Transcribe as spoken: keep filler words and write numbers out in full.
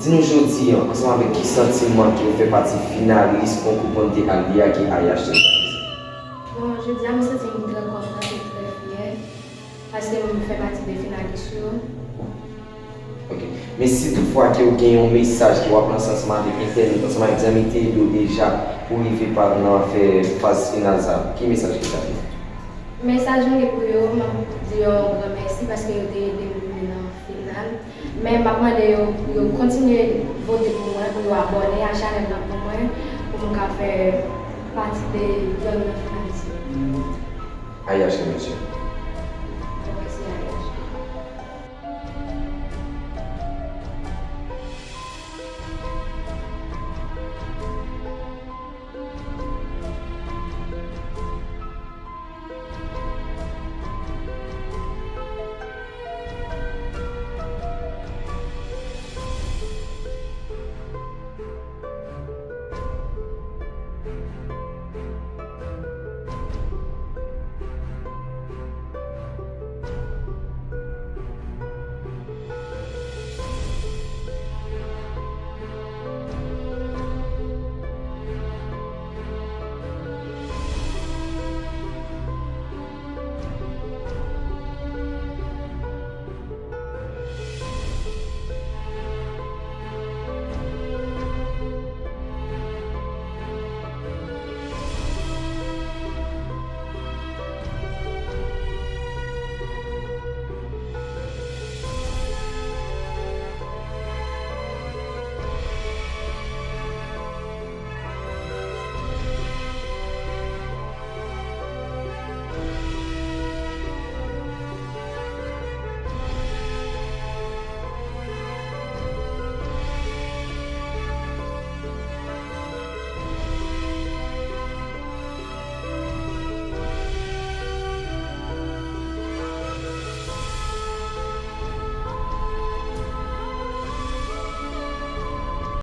Di nou jodi a, ansanm avèk ki santiman ke w fè pati finalis konkou Ponte Albi a ke A Y H te òganize? Bon, jodi a, m santi m trè kontan e trè fyè paske m fè pati de finalis yo. Ok. Men si toutfwa ke w gen yon mesaj ke w ap lanse ansanm avèk entènot, ansanm avèk zanmi ki te ede w deja pou w rive pa nan fè faz final sa, ki mesaj ke w ta fè? Mesaj mwen gen pou yo, m ap di yo yon gran mèsi paske yo te ede m rive nan final. Men m ap mande yo pou yo kontinye vote pou mwen, pou yo abòne a chanèl lan pou mwen, pou m ka fè pati de zòn nan finalis yo. A Y H ke mesye.